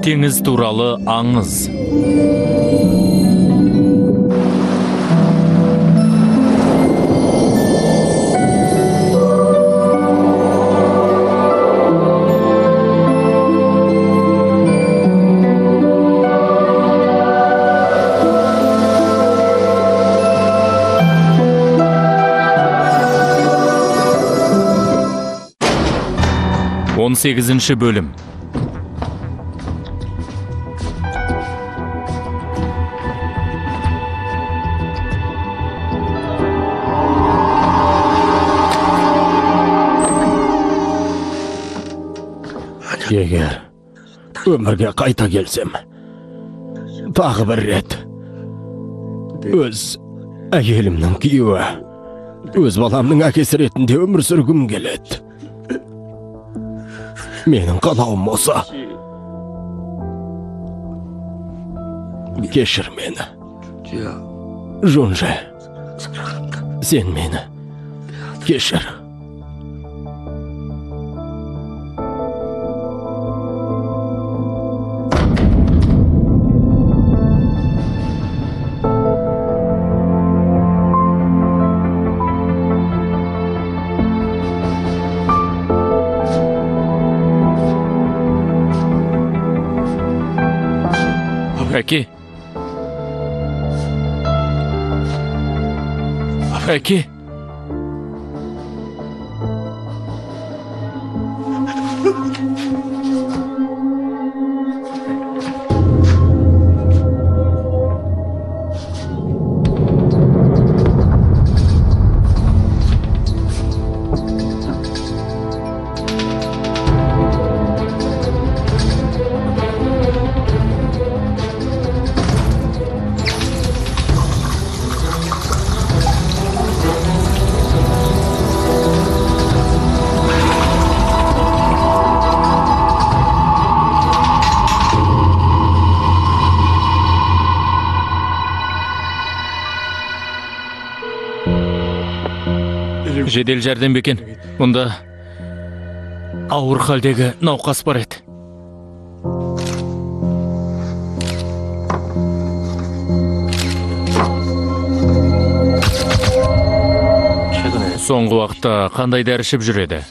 Теңіз туралы аңыз. Он сегізінші бөлім. Егер өмірге қайта келсем, тағы бір рет өз әйелімнің күйеуі, өз баламның әкесі ретінде өмір сүргім келеді. Менің қалауым осы. Кешір мені. Жунже, сен мені кешір. Әке. Әке. Жедел жәрдем бекен. Мұнда ауыр халдегі науқас бар еді. Соңғы уақытта қандай дәрі ішіп жүреді?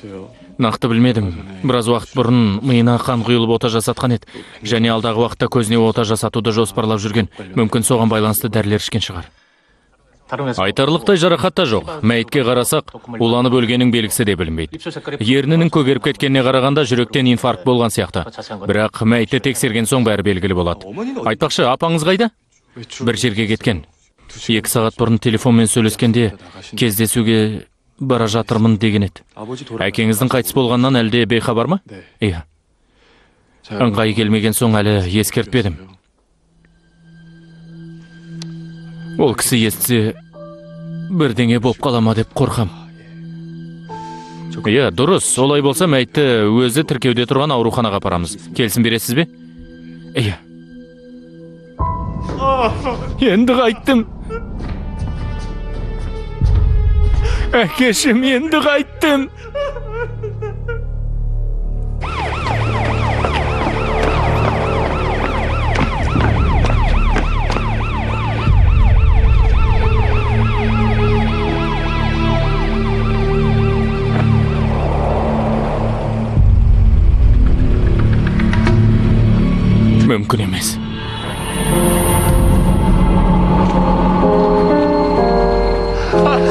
Нақты білмедім. Біраз уақыт бұрын миына қан құйылып ота жасатқан еді. Және алдағы уақытта көзіне ота жасатуды жоспарлап жүрген. Мүмкін соған байланысты дәрілер ішкен шығар. Айтарлықтай жарақат та жоқ. Мәйітке қарасақ, уланып өлгеннің белгісі де білінбейді. Ернінің көгеріп кеткеніне қарағанда жүректен инфаркт болған сияқты. Бірақ мәйітті тексерген соң бәрі белгілі болады. Айтпақшы, апаңыз қайда? Бір жерге кеткен. 2 сағат бұрын телефонмен сөйлескенде кездесуге бара жатырмын деген еді. Әкеңіздің қайтыс болғаннан әлде бейхабар ма? Иә. Ыңғайы келмеген соң әлі ескертпедім. Ол кісі естісе бірдеңе боп қалама деп қорқам. Иә, дұрыс. Олай болса мәйітті өзі тіркеуде тұрған ауруханаға апарамыз. Келісім бересіз бе? Иә. Енді қайттым. Әкешім, енді қайттым. Мүмкін емес.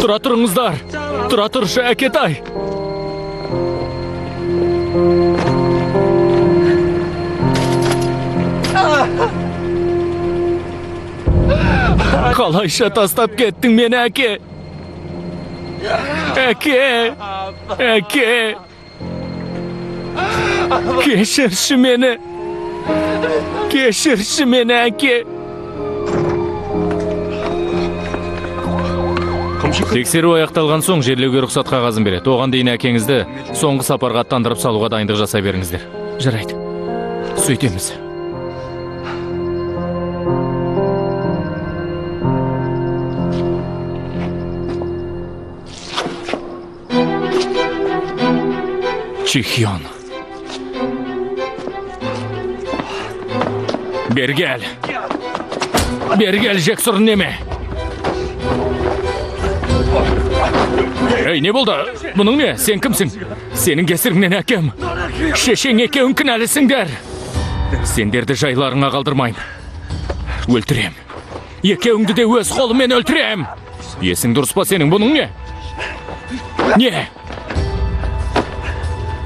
Тұра тұрыңыздар. Тұра тұршы, әкетай. Қалайша тастап кеттің мені, әке? Әке! Әке! Кешірші мені! Кешірші мені, әке! Тексеру аяқталған соң жерлеуге рұқсат қағазын береді. Оған дейін әкеңізді соңғы сапарға аттандырып салуға дайындық жасай беріңіздер. Жарайды. Сөйтеміз. Чихён. Бері кел. Бері кел, жексұрын неме. Ей, не болды? Бұның не? Сен кімсің? Сенің кесіріңнен әкем, шешең екеуің кінәлісіңдер. Сендерді жайларыңа қалдырмаймын. Өлтірем. Екеуіңді де өз қолыммен өлтірем. Есің дұрыс па сенің? Бұның не? Не?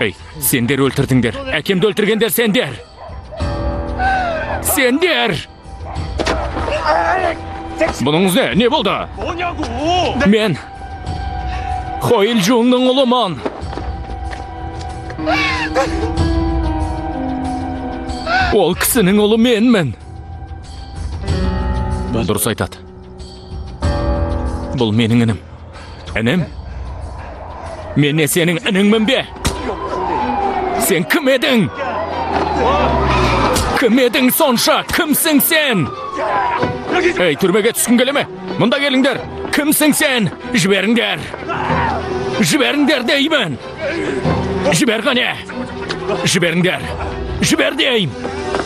Ей, сендер өлтірдіңдер. Әкемді өлтіргендер сендер. Сендер! Бұныңыз не? Не болды? Мен Хо Ил-жунның ұлымын. Ол кісінің ұлы менмін. Дұрыс айтады. Бұл менің інім. Інім? Мен не сенің ініңмін бе? Сен кім едің? Кім едің сонша? Кімсің сен? Ей, түрмеге түскің келе ме? Мұнда келіңдер. Кімсің сен? Жіберіңдер. Жіберіңдер деймін. Жібер қане. Жіберіңдер. Жібер деймін.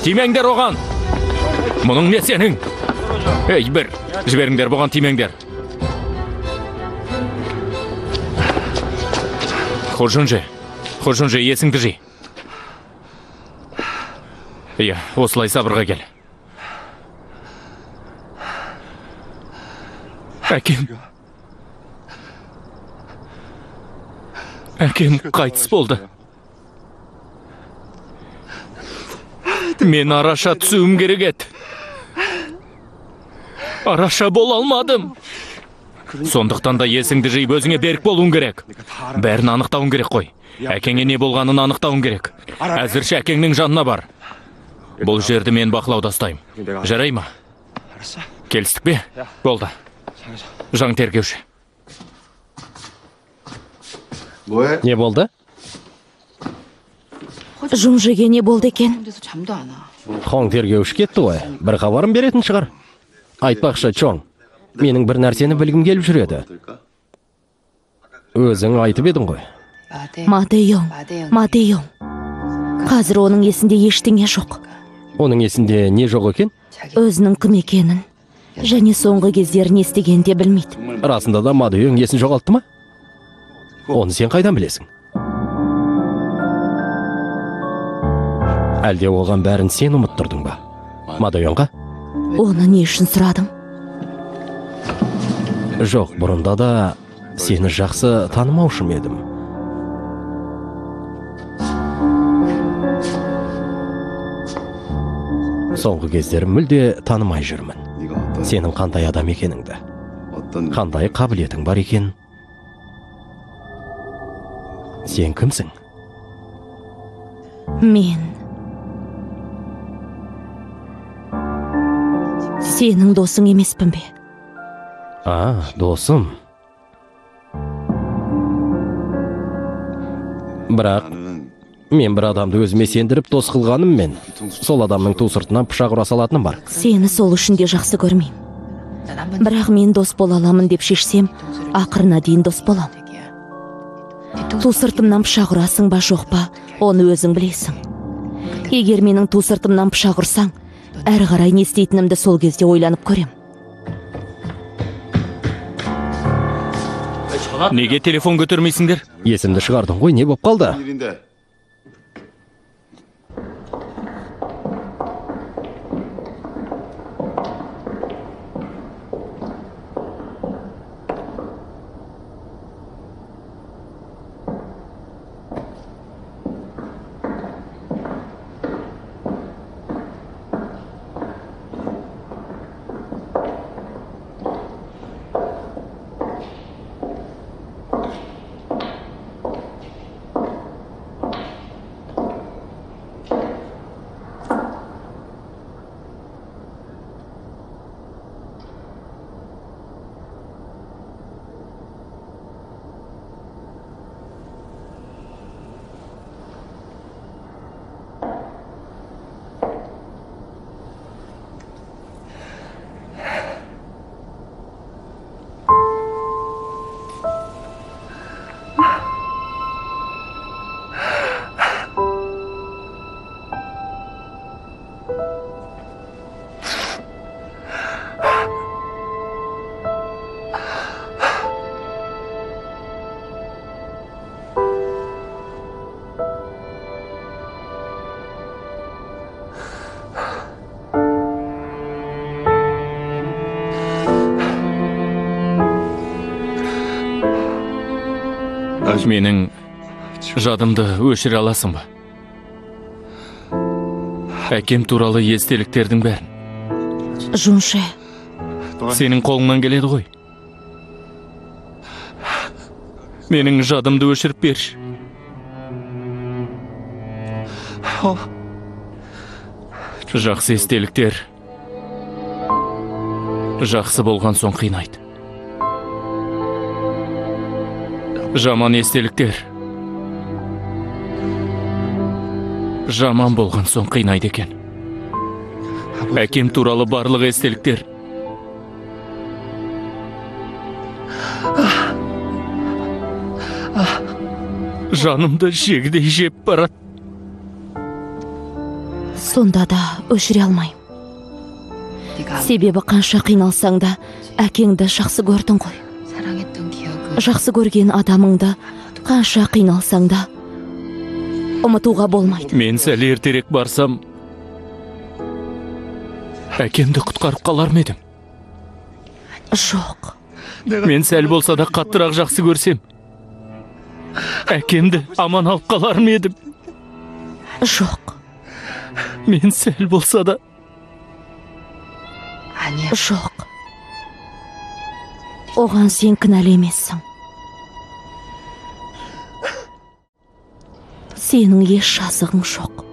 Тимеңдер оған. Мұның не сенің? Ей, бір. Жіберіңдер, бұған тимеңдер. Хо Жунже, Хо Жунже, есіңді жи. Иә, осылай сабырға кел. Әкем. Әкем қайтыс болды. Мен араша түсуім керек еді. Араша бола алмадым. Сондықтан да есіңді жиып өзіңе берік болуың керек. Бәрін анықтауың керек қой. Әкеңе не болғанын анықтауың керек. Әзірше әкеңнің жанына бар. Бұл жерді мен бақылауда ұстаймын. Жарай ма? Келістік пе? Болды. Жаң тергеуші. Не болды? Жунжиге не болды екен? Хоң тергеуші кетті ғой. Бір хабарын беретін шығар. Айтпақшы, Чоң, менің бір нәрсені білгім келіп жүреді. Өзің айтып едің ғой. Ма Дэ-йонг, Ма Дэ-йонг. Қазір оның есінде ештеңе жоқ. Оның есінде не жоқ екен? Өзінің кім екенін және соңғы кездері не істегенін де білмейді. Расында да Ма Дэ-йонг есін жоғалтты ма? Оны сен қайдан білесің? Әлде оған бәрін сен ұмыттырдың ба? Ма Дэ-йонгқа? Оны не үшін сұрадың? Жоқ, бұрында да сені жақсы танымаушы ма едім. Соңғы кездері мүлде танымай жүрмін. Сенің қандай адам екеніңді, қандай қабілетің бар екен. Сен кімсің? Мен сенің досың емеспін бе? А, досым. Бірақ мен бір адамды өзіме сендіріп дос қылғаныммен, сол адамның ту сыртынан пышақ ұра салатыным бар. Сені сол үшін де жақсы көрмеймін. Бірақ мен дос бола аламын деп шешсем, ақырына дейін дос болам. Ту сыртымнан пышақ ұрасың ба, жоқ па, оны өзің білесің. Егер менің ту сыртымнан пышақ ұрсаң, әрі қарай не істейтінімді сол кезде ойланып көрем. Неге телефон көтермейсіңдер? Есімді шығардың ғой, не боп қалды? Менің жадымды өшіре аласың ба? Әкем туралы естеліктердің бәрін. Жунше. Сенің қолыңнан келеді ғой. Менің жадымды өшіріп берші. Жақсы естеліктер жақсы болған соң қинайды. Жаман естеліктер жаман болған соң қинайды екен. Әкем туралы барлық естеліктер жанымды жегідей жеп барады. Сонда да өшіре алмаймын. Себебі қанша қиналсаң да әкеңді жақсы көрдің ғой. Жақсы көрген адамыңды қанша қиналсаң да ұмытуға болмайды. Мен сәл ертерек барсам, әкемді құтқарып қалар ма едім? Жоқ. Мен сәл болса да қаттырақ жақсы көрсем, әкемді аман алып қалар ма едім? Жоқ. Мен сәл болса да... Жоқ. Оған сен кінәлі емессің. Сенің еш жазығың жоқ.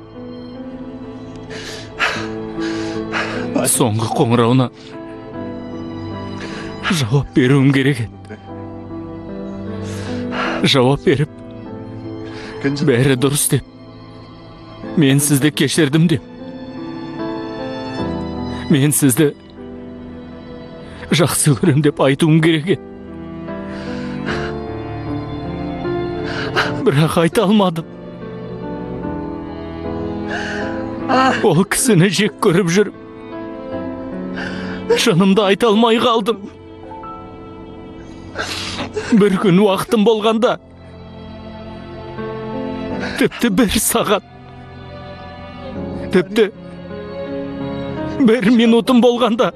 Соңғы қоңырауына жауап беруім керек еді. Жауап беріп, бәрі дұрыс деп, мен сізді кешірдім деп, мен сізді жақсы көрем деп айтуым керек еді. Бірақ айта алмадым. Ол кісіні жек көріп жүріп, шынымды айта алмай қалдым. Бір күн уақытым болғанда, тіпті бір сағат, тіпті бір минутым болғанда,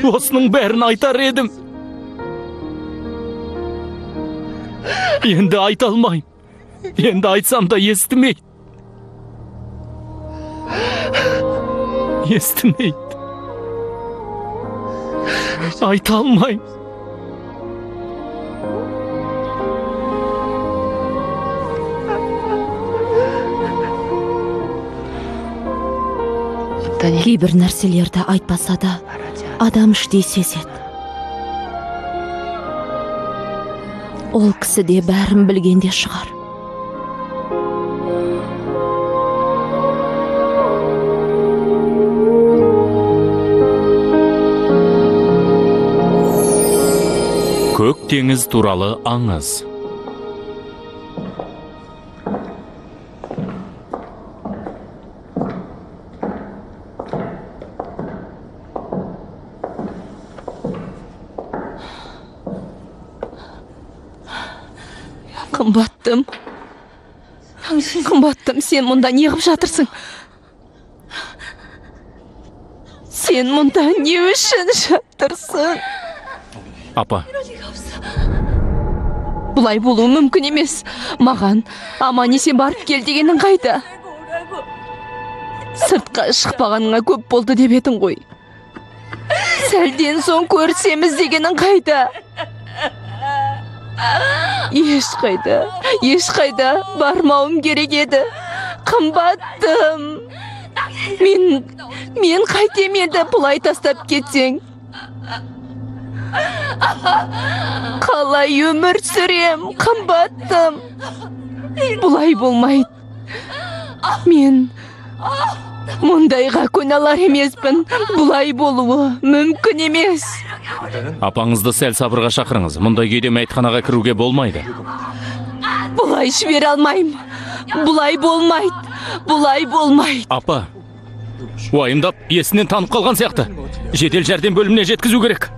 осының бәрін айтар едім. Енді айта алмаймын. Енді айтсам да естімейді. Естімейді. Айта алмаймын. Кейбір нәрселерді айтпаса да, адам іштей сезеді. Ол кісі де бәрін білгенде шығар. Көк теңіз туралы аңыз. Қымбаттым, қымбаттым, сен мұнда не қып жатырсың? Сен мұнда не үшін жатырсың? Апа. Бұлай болуы мүмкін емес. Маған аман-есен барып кел дегенің қайда? Сыртқа шықпағаныңа көп болды деп едің ғой. Сәлден соң көрісеміз дегенің қайда? Ешқайда, ешқайда бармауым керек еді. Қымбаттым. Мен қайтем енді бұлай тастап кетсең? Қалай өмір сүрем, қымбаттым? Бұлай болмайды. Мен мұндайға көне алар емеспін. Бұлай болуы мүмкін емес. Апаңызды сәл сабырға шақырыңыз. Мұндай күйде мәйітханаға кіруге болмайды. Бұлай жібере алмаймын. Бұлай болмайды. Бұлай болмайды. Апа, уайымдап есінен танып қалған сияқты. Жедел жәрдем бөліміне жеткізу керек.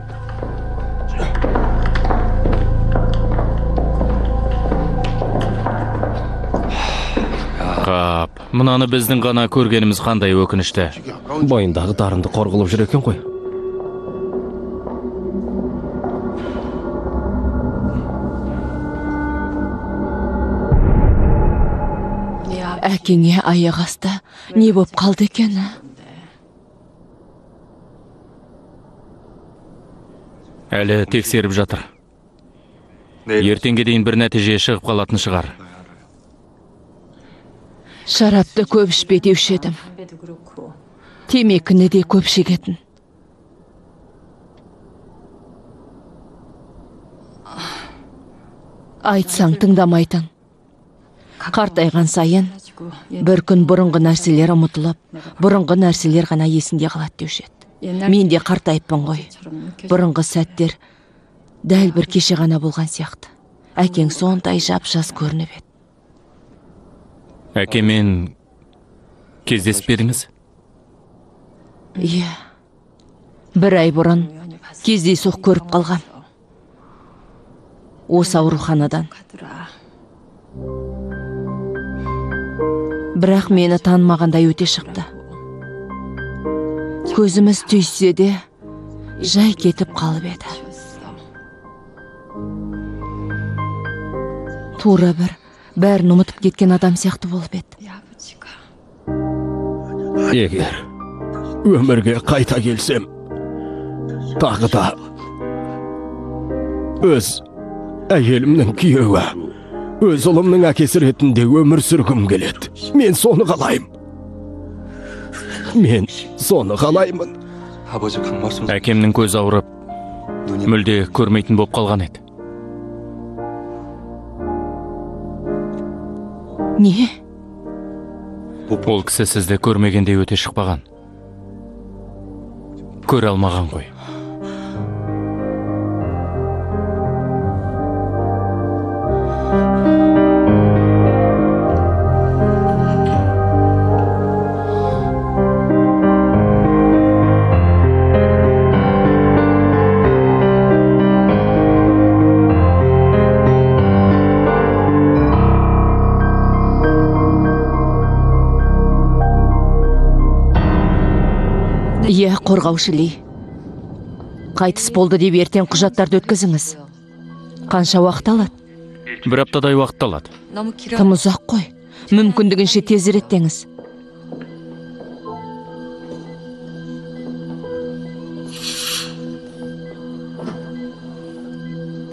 Қап, мынаны біздің ғана көргеніміз қандай өкінішті. Бойындағы дарынды қор қылып жүр екен ғой. Әкеңе аяқ асты не боп қалды екен? Әлі тексеріп жатыр. Ертеңге дейін бір нәтиже шығып қалатын шығар. Шарапты көп ішпе деуші едім. Темекіні де көп шегетін. Айтсаң тыңдамайтын. Қартайған сайын бір күн бұрынғы нәрселер ұмытылып, бұрынғы нәрселер ғана есінде қалады деуші еді. Мен де қартайыппын ғой. Бұрынғы сәттер дәл бір кеше ғана болған сияқты. Әкең сондай жап-жас көрініп еді. Әкемен кездесіп пе едіңіз? Иә. Бір ай бұрын кездейсоқ көріп қалғам. Осы ауруханадан. Бірақ мені танымағандай өте шықты. Көзіміз түйіссе де жай кетіп қалып еді. Тура бір бәрін ұмытып кеткен адам сияқты болып еді. Егер өмірге қайта келсем, тағы да өз әйелімнің күйеуі, өз ұлымның әкесі ретінде өмір сүргім келеді. Мен соны қалаймын. Мен соны қалаймын. Әкемнің көзі ауырып, мүлде көрмейтін боп қалған еді. Не? Ол кісі сізді көрмегендей өте шықпаған. Көре алмаған ғой. Иә, қорғаушы Ли. Қайтыс болды деп ертең құжаттарды өткізіңіз. Қанша уақыт алады? Бір аптадай уақыт алады. Тым ұзақ қой. Мүмкіндігінше тез реттеңіз.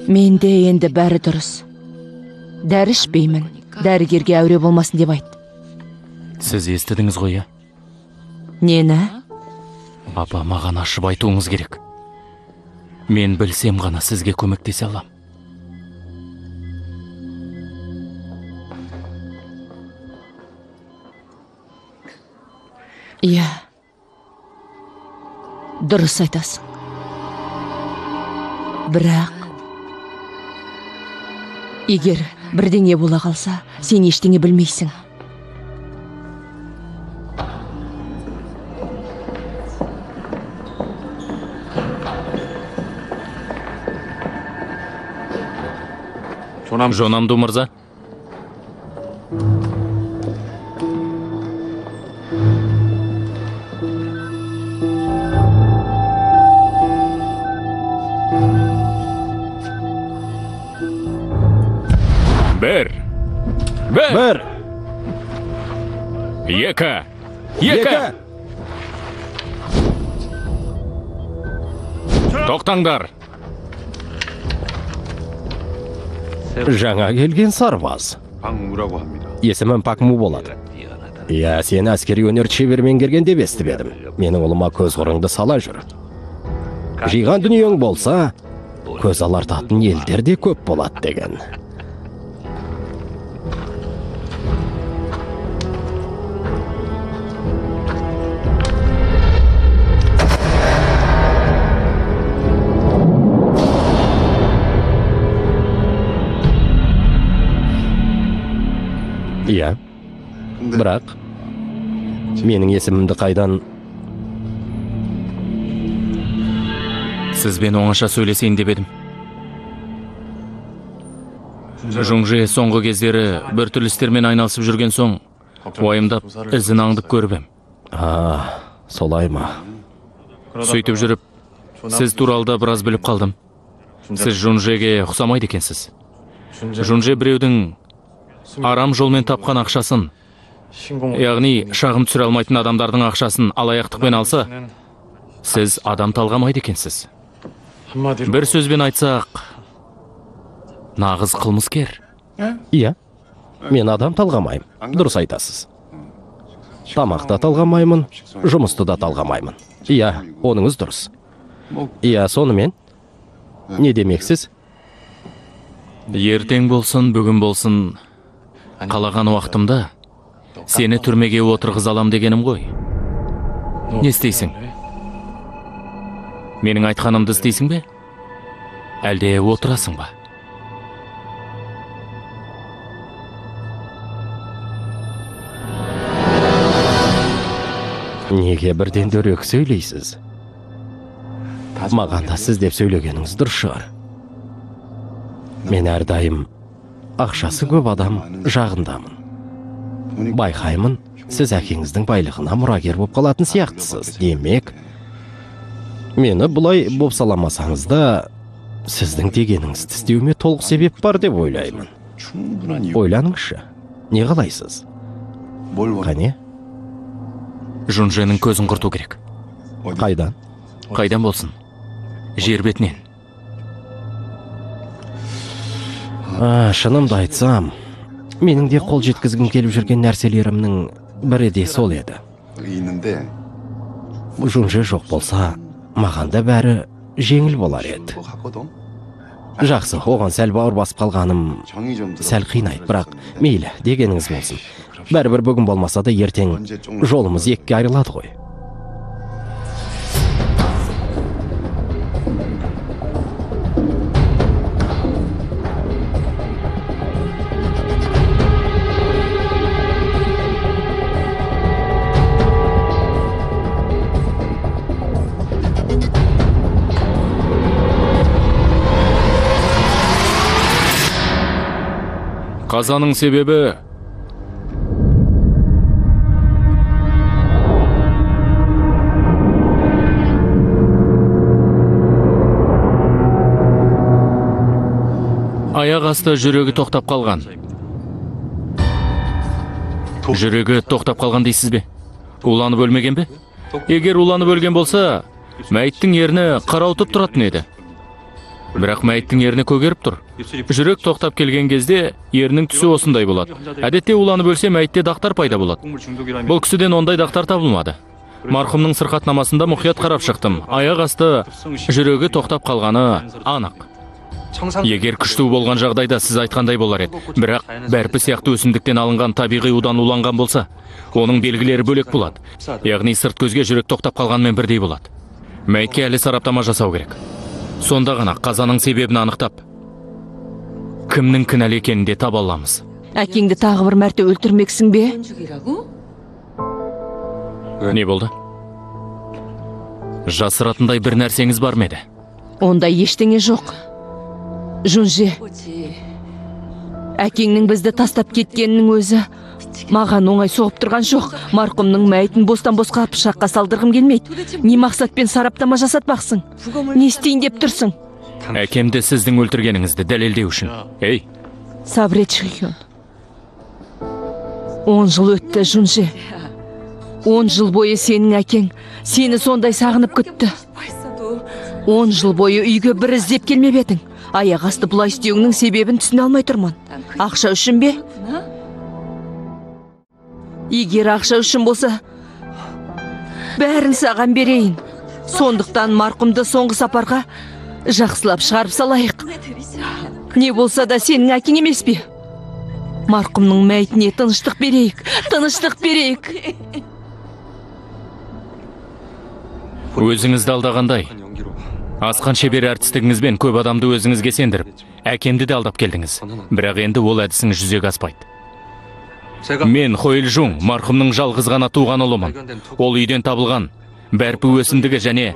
Менде енді бәрі дұрыс. Дәрі ішпеймін. Дәрігерге әуре болмасын деп айт. Сіз естідіңіз ғой, иә? Нені? Апа, маған ашып айтуыңыз керек. Мен білсем ғана сізге көмектесе алам. Иә. Дұрыс айтасың. Бірақ егер бірдеңе бола қалса, сен ештеңе білмейсің. Жонамду мырза. Бір. Бір. Екі. Екі. Тоқтаңдар. Жаңа келген сарбаз. Есімім Пак Му болады. Иә, сені әскери өнер шебері меңгерген деп естіп едім. Менің ұлыма көз құрыңды сала жүр. Жиған дүниең болса, көз алартатын елдер де көп болады деген. Иә, бірақ менің есімімді қайдан... Сізбен оңаша сөйлесейін деп едім. Жуңже соңғы кездері біртүрлі істермен айналысып жүрген соң, уайымдап ізін аңдып көріп ем. А, солай ма? Сөйтіп жүріп, сіз туралы да біраз біліп қалдым. Сіз Жуңжеге ұқсамайды екенсіз. Жуңже біреудің арам жолмен тапқан ақшасын Яғни шағым түсіре алмайтын адамдардың ақшасын алаяқтықпен алса, сіз адам талғамайды екенсіз. Бір сөзбен айтсақ, нағыз қылмыскер. Иә, мен адам талғамаймын, дұрыс айтасыз. Тамақ та талғамаймын, жұмысты да талғамаймын. Иә, оныңыз дұрыс. Иә, сонымен, не демексіз? Ертең болсын, бүгін болсын, қалаған уақытымда сені түрмеге отырғыза алам дегенім ғой. Не істейсің? Менің айтқанымды істейсің бе? Әлде отырасың ба? Неге бірден дөрекі сөйлейсіз? Маған да сіз деп сөйлегеніңіз дұрыс шығар. Мен әрдайым ақшасы көп адам жағындамын. Байқаймын, сіз әкеңіздің байлығына мұрагер боп қалатын сияқтысыз. Демек, мені бұлай бопсаламасаңыз да, сіздің дегеніңізді істеуіме толық себеп бар деп ойлаймын. Ойланыңызшы, не қалайсыз? Қане? Жунженің көзін құрту керек. Қайдан? Қайдан болсын? Жер бетінен. Шынымды айтсам, менің де қол жеткізгім келіп жүрген нәрселерімнің бірі де сол еді. Жунже жоқ болса, маған да бәрі жеңіл болар еді. Жақсы, оған сәл бауыр басып қалғаным сәл қинайды, бірақ мейлі, дегеніңіз болсын. Бәрібір бүгін болмаса да ертең жолымыз екіге айырылады ғой. Қазаның себебі аяқ асты жүрегі тоқтап қалған. Жүрегі тоқтап қалған дейсіз бе? Уланып өлмеген бе? Егер уланып өлген болса, мәйіттің ерні қарауытып тұратын еді. Бірақ мәйіттің ерні көгеріп тұр. Жүрек тоқтап келген кезде ерінің түсі осындай болады. Әдетте уланып өлсе мәйітте дақтар пайда болады. Бұл кісіден ондай дақтар табылмады. Марқұмның сырқатнамасында мұқият қарап шықтым. Аяқ асты жүрегі тоқтап қалғаны анық. Егер күшті болған жағдайда сіз айтқандай болар еді. Бірақ бәрпі сияқты өсімдіктен алынған табиғи удан уланған болса, оның белгілері бөлек болады. Яғни сырт көзге жүрек тоқтап қалғанмен бірдей болады. Мәйітке әлі сараптама жасау керек. Сонда ғана қазаның себебін анықтап, кімнің кінәлі екенін де таба аламыз. Әкеңді тағы бір мәрте өлтірмексің бе? Не болды? Жасыратындай бір нәрсеңіз бар ма еді? Ондай ештеңе жоқ. Жунже, әкеңнің бізді тастап кеткенінің өзі маған оңай соғып тұрған жоқ. Марқұмның мәйітін бостан-босқа пышаққа салдырғым келмейді. Не мақсатпен сараптама жасатпақсың? Не істейін деп тұрсың? Әкемді сіздің өлтіргеніңізді дәлелдеу үшін. Ей! Сабыр ет, Шихён. 10 жыл өтті, Жунже. 10 жыл бойы сенің әкең сені сондай сағынып күтті. 10 жыл бойы үйге бір іздеп келмеп едің. Аяқ асты бұлай істеуіңнің себебін түсіне алмай тұрмын. Ақша үшін бе? Егер ақша үшін болса, бәрін саған берейін. Сондықтан марқұмды соңғы сапарға жақсылап шығарып салайық. Не болса да сенің әкең емес пе? Марқұмның мәйітіне тыныштық берейік, тыныштық берейік. Өзіңізді алдағандай, асқан шебер әртістігіңізбен көп адамды өзіңізге сендіріп, әкемді де алдап келдіңіз. Бірақ енді ол әдісіңіз жүзеге аспайды. Мен Хойл Жун, марқұмның жалғыз ғана туған ұлымын. Ол үйден табылған бәрпі өсімдігі және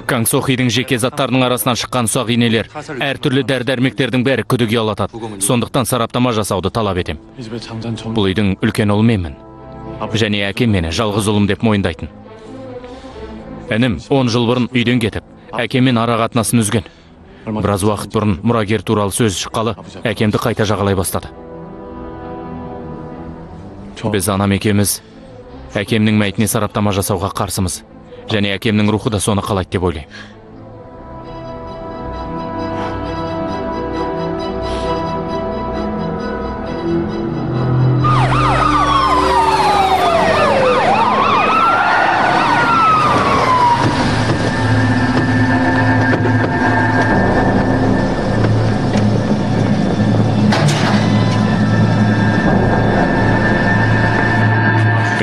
Каңсохидің жеке заттарының арасынан шыққан ұсақ инелер, әртүрлі дәрі-дәрмектердің бәрі күдік ұялатады. Сондықтан сараптама жасауды талап етем. Бұл үйдің үлкен ұлы менмін. Және әкем мені жалғыз ұлым деп мойындайтын. Інім 10 жыл бұрын үйден кетіп, әкеммен ара қатынасын үзген. Біраз уақыт бұрын мұрагер туралы сөз шыққалы әкемді қайта жағалай бастады. Біз анам екеуміз әкемнің мәйітіне сараптама жасауға қарсымыз. Және әкемнің рухы да соны қалайды деп ойлаймын.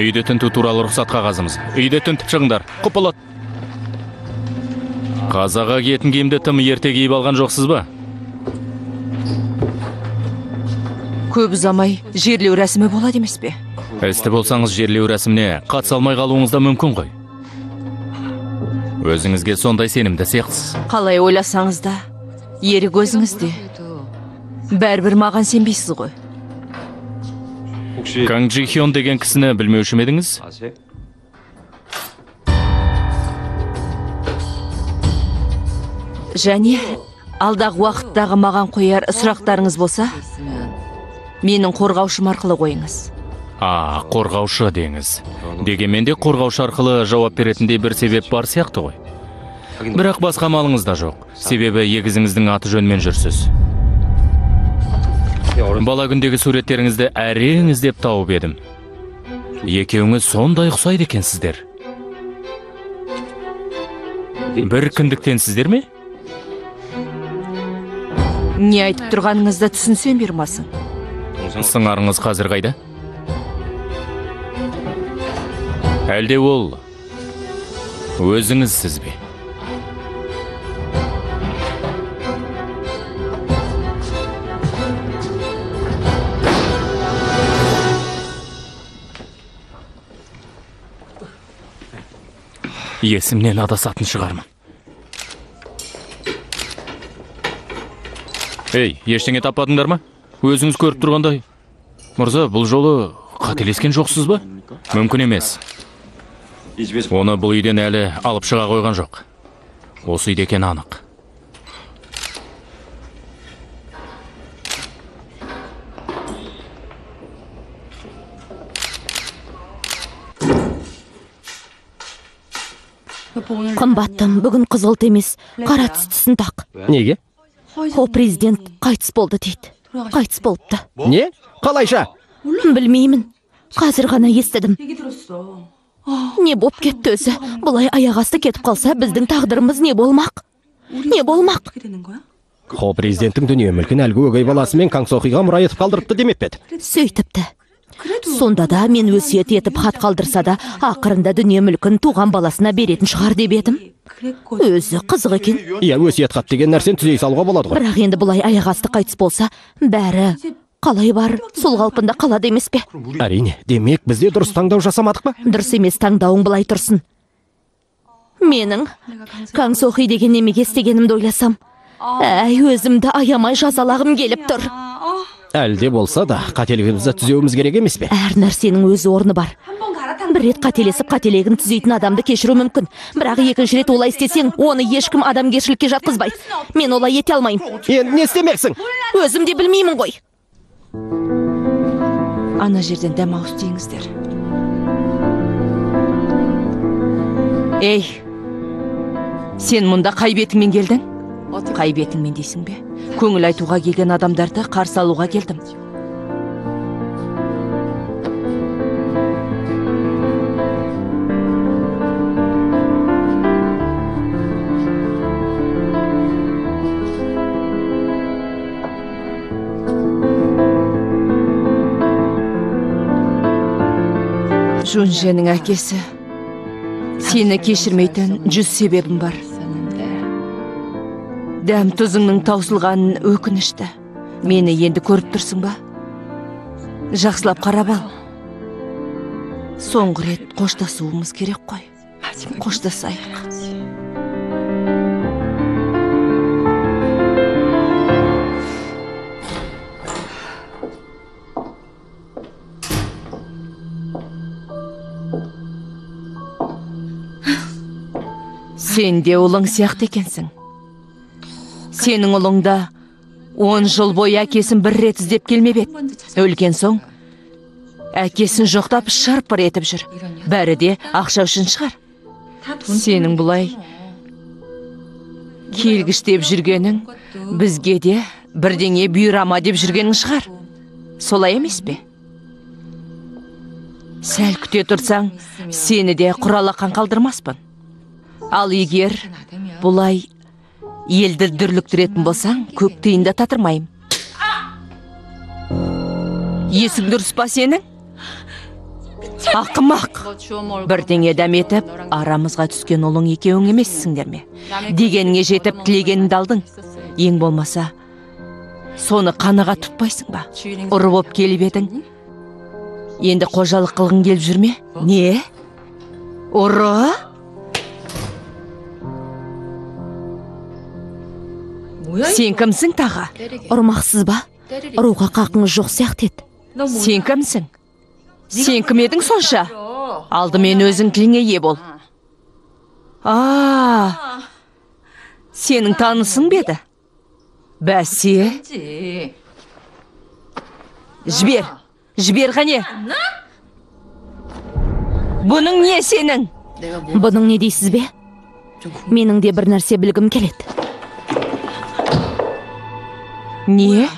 Үйді тінту туралы рұқсат қағазымыз. Үйді тінтіп шығыңдар. Құп болады. Қазаға киетін киімді тым ерте киіп алған жоқсыз ба? Көп ұзамай жерлеу рәсімі болады емес пе? Істі болсаңыз жерлеу рәсіміне қатыса алмай қалуыңыз да мүмкін ғой. Өзіңізге сондай сенімді сияқтысыз. Қалай ойласаңыз да, ерік өзіңізде. Бәрібір маған сенбейсіз ғой. Канг Джи Хён деген кісіні білмеуші ме едіңіз? Және алдағы уақыттағы маған қояр сұрақтарыңыз болса, менің қорғаушым арқылы қойыңыз. А, қорғаушы деңіз. Дегенмен де қорғаушы арқылы жауап беретіндей бір себеп бар сияқты ғой. Бірақ басқа амалыңыз да жоқ. Себебі егізіңіздің аты жөнімен жүрсіз. Бала күндегі суреттеріңізді әрең іздеп тауып едім. Екеуіңіз сондай ұқсайды екенсіздер. Бір кіндіктенсіздер ме? Не айтып тұрғаныңызды түсінсем бермасың. Сыңарыңыз қазір қайда? Әлде ол өзіңізсіз бе? Есімнен адасатын шығармын. Ей, ештеңе таппадыңдар ма? Өзіңіз көріп тұрғандай. Мырза, бұл жолы қателескен жоқсыз ба? Мүмкін емес. Оны бұл үйден әлі алып шыға қойған жоқ. Осы үйде екені анық. Қымбаттым, бүгін қызғылт емес, қара түстісін тақ. Неге? Хо президент қайтыс болды дейді. Қайтыс болыпты. Не? Қалайша? Білмеймін. Қазір ғана естідім. Не боп кетті өзі? Бұлай аяқ асты кетіп қалса, біздің тағдырымыз не болмақ? Не болмақ? Хо президенттің дүние мүлкін әлгі өгей баласымен Канг Сохиға мұра етіп қалдырыпты демеп пе еді? Сөйтіпті. Сонда да мен өсиет етіп хат қалдырса да, ақырында дүние мүлкін туған баласына беретін шығар деп едім. Өзі қызық екен. Иә, өсиет хат деген нәрсені түзей салуға болады ғой. Бірақ енді бұлай аяқ асты қайтыс болса, бәрі қалай бар, сол қалпында қалады емес пе? Әрине, демек бізде дұрыс таңдау жасамадық па? Дұрыс емес таңдауың былай тұрсын. Менің Канг Сохи деген немеге істегенімді ойласам, әй, өзімді аямай жазалағым келіп тұр. Әлде болса да, қателігімізді түзеуіміз керек емес пе? Әр нәрсенің өз орны бар. Бір рет қателесіп, қателігін түзейтін адамды кешіру мүмкін. Бірақ екінші рет олай істесең, оны ешкім адамгершілікке жатқызбайды. Мен олай ете алмаймын. Енді не істемексің? Өзім де білмеймін ғой. Ана жерден дәм ауыз тиіңіздер. Ей, сен мұнда қай бетіңмен келдің? Қай бетіңмен дейсің бе? Көңіл айтуға келген адамдарды қарсы алуға келдім. Жунженің әкесі, сені кешірмейтін 100 себебім бар. Дәм тұзыңның таусылғанын өкінішті. Мені енді көріп тұрсың ба? Жақсылап қарап ал. Соңғы рет қоштасуымыз керек қой. Қоштасайық. Сен де ұлың сияқты екенсің. Сенің ұлың да 10 жыл бойы әкесін бір рет іздеп келмеп еді. Өлген соң Әкесін жоқтап шыр-пыр етіп жүр. Бәрі де ақша үшін шығар. Сенің бұлай келгіштеп жүргенің бізге де бірдеңе бұйырама деп жүргенің шығар. Солай емес пе? Сәл күте тұрсаң, сені де құралақан қалдырмаспын. Ал егер бұлай елді дүрліктіретін болсаң, көк тиын да татырмаймын. Есің дұрыс па сенің? Ақымақ! Бірдеңе дәметіп, арамызға түскен ұлың екеуің емессіңдер ме? Дегеніңе жетіп, тілегеніңді алдың. Ең болмаса, соны қанағат тұтпайсың ба? Ұры боп келіп едің. Енді қожалық қылғың келіп жүр ме? Не? Ұры? Сен кімсің тағы? Ұрмақсыз ба? Ұруға қақыңыз жоқ сияқты еді. Сен кімсің? Сен кім едің сонша? Алдымен өзің тіліңе ие бол. Сенің танысың ба еді? Бәсе. Жібер, жібер қане. Бұның не сенің? Бұның не дейсіз бе? Менің де бір нәрсе білгім келеді. Не?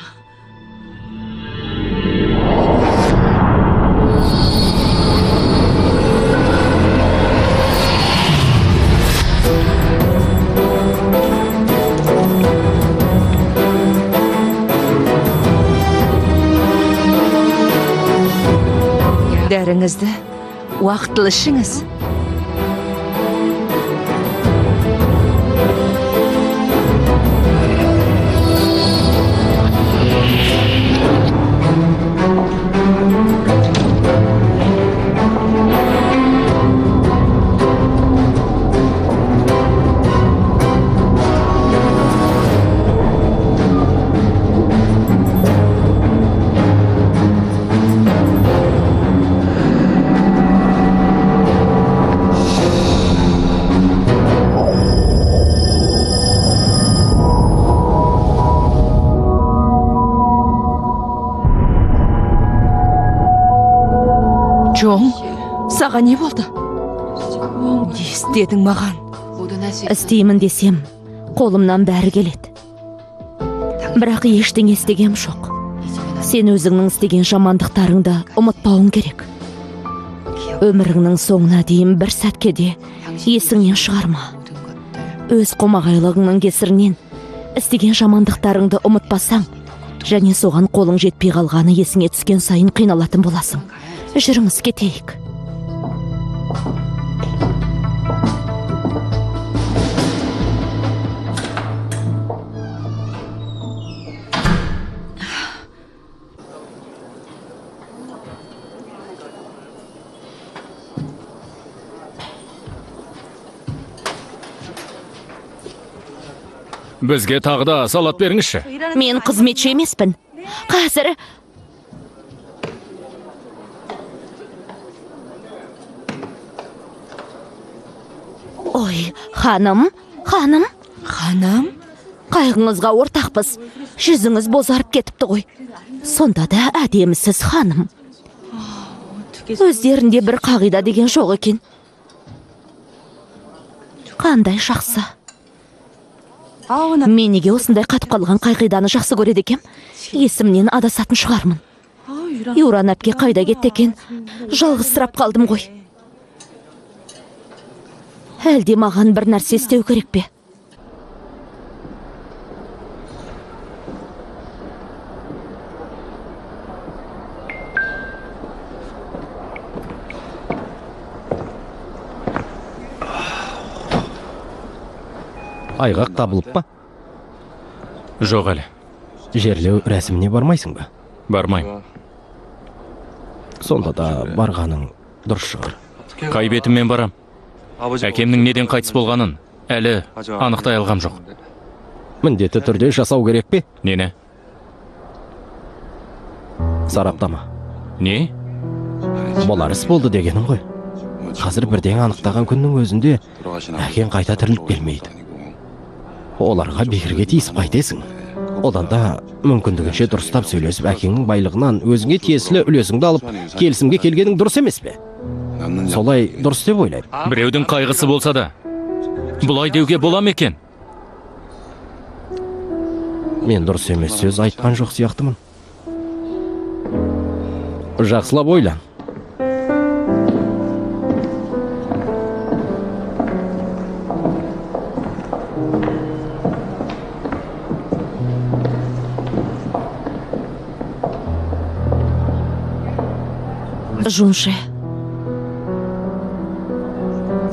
Дәріңізді уақытылы ішіңіз. Жоң, саған не болды? Не істедің маған? Істеймін десем, қолымнан бәрі келеді. Бірақ ештеңе істегем жоқ. Сен өзіңнің істеген жамандықтарыңды ұмытпауың керек. Өміріңнің соңына дейін бір сәтке де есіңнен шығарма. Өз қомағайлығыңның кесірінен істеген жамандықтарыңды ұмытпасаң, және соған қолың жетпей қалғаны есіңе түскен сайын қиналатын боласың. Жүріңіз, кетейік. Бізге тағы да салат беріңізші. Мен қызметші емеспін. Қазір. Ой, ханым, ханым. Ханым? Қайғыңызға ортақпыз. Жүзіңіз бозарып кетіпті ғой. Сонда да әдемісіз, ханым. Өздерінде бір қағида деген жоқ екен. Қандай жақсы. Мен неге осындай қатып қалған қағиданы жақсы көреді екем? Есімнен адасатын шығармын. Юран әпке қайда кетті екен? Жалғызсырап қалдым ғой. Әлде маған бір нәрсе істеу керек пе? Айғақ табылып па? Жоқ әлі. Жерлеу рәсіміне бармайсың ба? Бармаймын. Сонда да барғаның дұрыс шығар. Қай бетіммен барам? Әкемнің неден қайтыс болғанын әлі анықтай алғам жоқ. Міндетті түрде жасау керек пе? Нені? Сараптама. Не? Болар іс болды дегенім ғой. Қазір бірдеңе анықтаған күннің өзінде әкең қайта тіріліп келмейді. Оларға бекерге тиісіп қайтесің. Одан да мүмкіндігінше дұрыстап сөйлесіп, әкеңнің байлығынан өзіңе тиесілі үлесіңді алып, келісімге келгенің дұрыс емес пе? Солай дұрыс деп ойлаймын. Біреудің қайғысы болса да, бұлай деуге бола ма екен? Мен дұрыс емес сөз айтқан жоқ сияқтымын. Жақсылап ойлан. Жунше,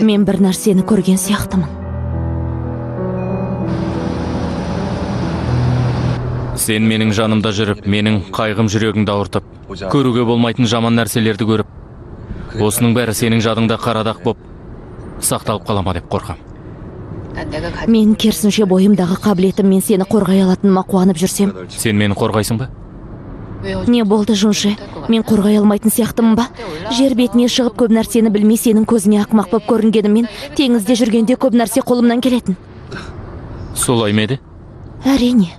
мен бір нәрсені көрген сияқтымын. Сен менің жанымда жүріп, менің қайғым жүрегіңді ауыртып, көруге болмайтын жаман нәрселерді көріп, осының бәрі сенің жадыңда қарадақ боп сақталып қала ма деп қорқам. Мен керісінше бойымдағы қабілетіммен сені қорғай алатыныма қуанып жүрсем. Сен мені қорғайсың ба? Не болды, Жунше? Мен қорғай алмайтын сияқтымын ба? Жер бетіне шығып көп нәрсені білмей сенің көзіңе ақымақ боп көрінгеніммен, теңізде жүргенде көп нәрсе қолымнан келетін. Солай ма еді? Әрине.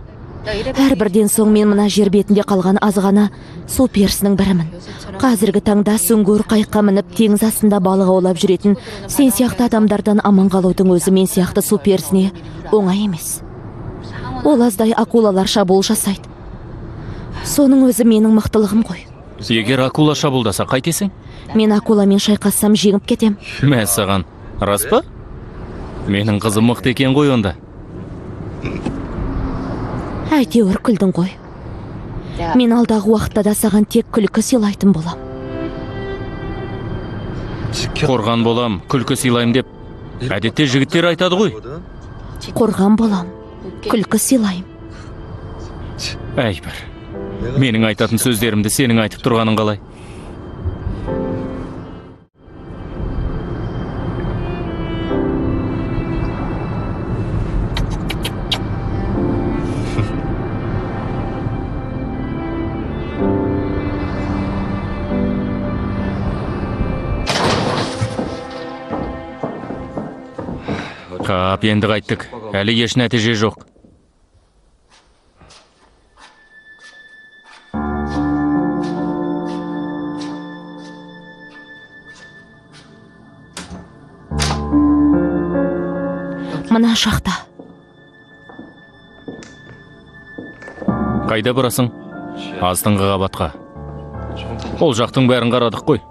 Әрбірден соң мен мына жер бетінде қалған аз ғана су перісінің бірімін. Қазіргі таңда сүңгуір қайыққа мініп, теңіз астында балық аулап жүретін сен сияқты адамдардан аман қалудың өзі мен сияқты су перісіне оңай емес. Ол аздай акулалар шабуыл жасайды. Соның өзі менің мықтылығым ғой. Егер акула шабуылдаса қайтесің? Мен акуламен шайқассам жеңіп кетем. Мә саған, рас па? Менің қызым мықты екен ғой онда. Әйтеуір күлдің ғой. Мен алдағы уақытта да саған тек күлкі сыйлайтын болам. Қорған болам, күлкі сыйлайым деп әдетте жігіттер айтады ғой. Қорған болам, күлкі сыйлайым. Әй бір. Менің айтатын сөздерімді сенің айтып тұрғаның қалай? Қап, енді қайттік. Әлі еш нәтиже жоқ. Мына жақта. Қайда барасың? Астыңғы қабатқа. Ол жақтың бәрін қарадық қой.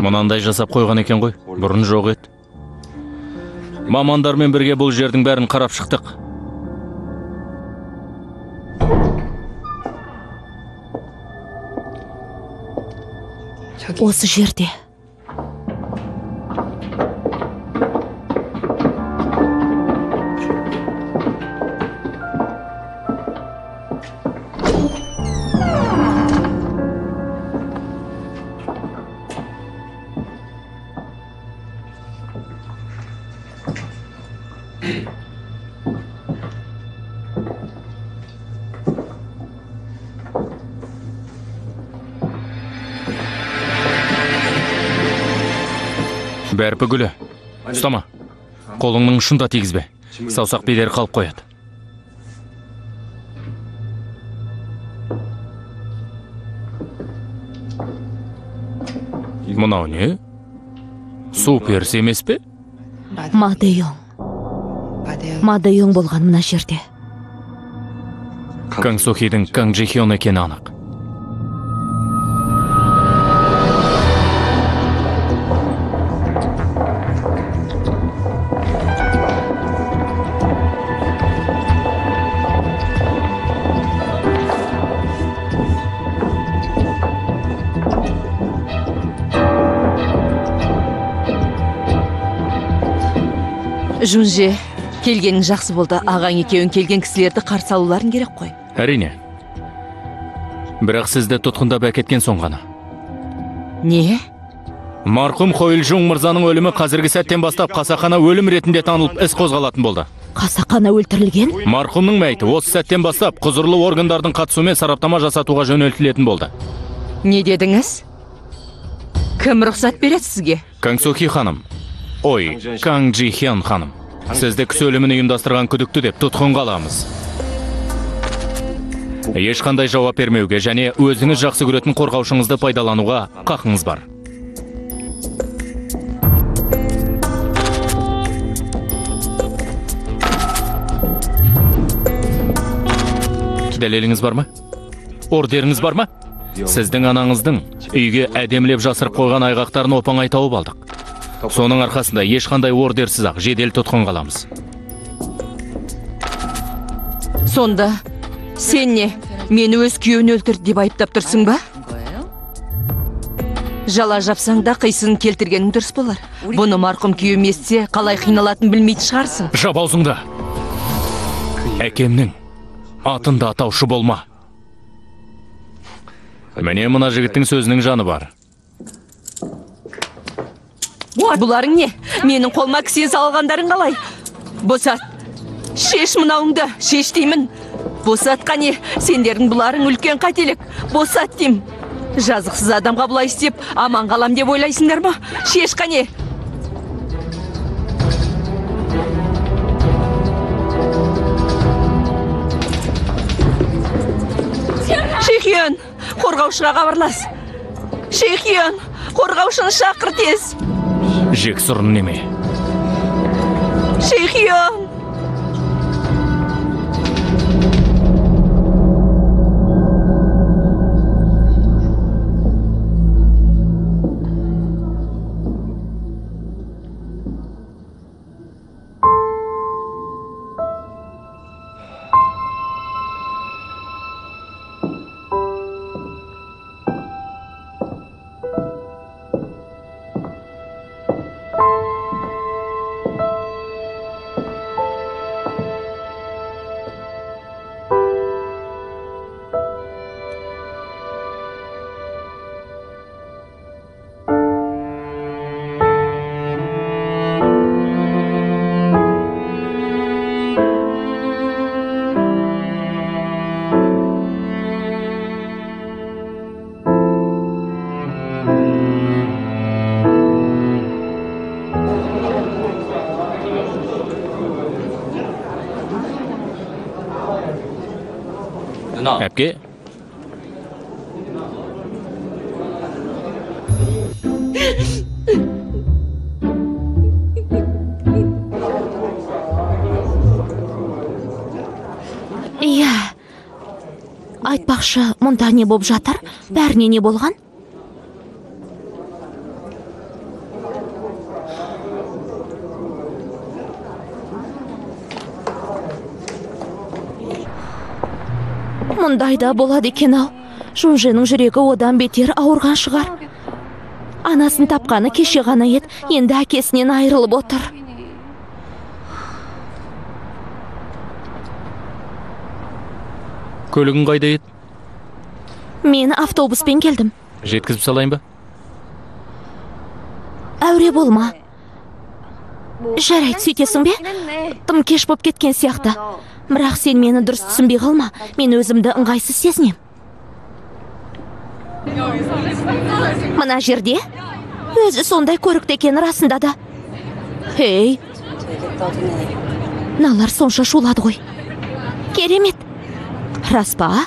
Мынандай жасап қойған екен ғой, бұрын жоқ еді. Мамандармен бірге бұл жердің бәрін қарап шықтық. Осы жерде. Бәрпі гүлі, ұстама. Қолыңның ұшын да тигізбе. Саусақ бедері қалып қояды. Мынау не? Су перісі емес пе? Мадейон. Мадейон болған мына жерде. Канг Сохидің Канг Джихён екені анық. Жунже, келгенің жақсы болды. Ағаң екеуің келген кісілерді қарсы алуларың керек қой. Әрине. Бірақ сізді тұтқындап әкеткен соң ғана. Не? Марқұм Хойлжун мырзаның өлімі қазіргі сәттен бастап қасақана өлім ретінде танылып іс қозғалатын болды. Қасақана өлтірілген? Марқұмның мәйіті осы сәттен бастап құзырлы органдардың қатысуымен сараптама жасатуға жөнелтілетін болды. Не дедіңіз? Кім рұқсат береді сізге? Канг Сохи ханым. Ой, Канг Джи Хён ханым. Сізді кісі өлімін ұйымдастырған күдікті деп тұтқынға аламыз. Ешқандай жауап бермеуге және өзіңіз жақсы көретін қорғаушыңызды пайдалануға қақыңыз бар. Дәлеліңіз бар ма? Ордеріңіз бар ма? Сіздің анаңыздың үйге әдемілеп жасырып қойған айғақтарын оп-оңай тауып алдық. Соның арқасында ешқандай ордерсіз-ақ жедел тұтқынға аламыз. Сонда сен не, мені өз күйеуін өлтірді деп айыптап тұрсың ба? Жала жапсаң да қисынын келтіргенің дұрыс болар. Бұны марқұм күйеуім естісе, қалай қиналатынын білмейтін шығарсың. Жап аузыңды. Әкемнің атын да атаушы болма. Міне мына жігіттің сөзінің жаны бар. Бұларың не? Менің қолыма кісен салғандарың қалай? Босат. Шеш мынауыңды, шеш деймін. Босат қане, сендердің бұларың үлкен қателік. Босат деймін. Жазықсыз адамға бұлай істеп, аман қалам деп ойлайсыңдар ма? Шеш қане. Шехион, қорғаушыға хабарлас. Шехион, қорғаушыны шақыр тез. Жексұрын неме? Шехион! Әпке. Иә. Айтпақшы, мұнда не боп жатыр? Бәріне не болған? Мұндай да болады екен ау. Жунженің жүрегі одан бетер ауырған шығар. Анасын тапқаны кеше ғана еді, енді әкесінен айырылып отыр. Көлігің қайда еді? Мен автобуспен келдім. Жеткізіп салайын ба? Әуре болма. Жарайды, сөйтесің бе? Тым кеш боп кеткен сияқты. Бірақ сен мені дұрыс түсінбей қалма. Мен өзімді ыңғайсыз сезінем. Мына жерде өзі сондай көрікті екен расында да. Ей, мыналар сонша шулады ғой. Керемет. Рас па?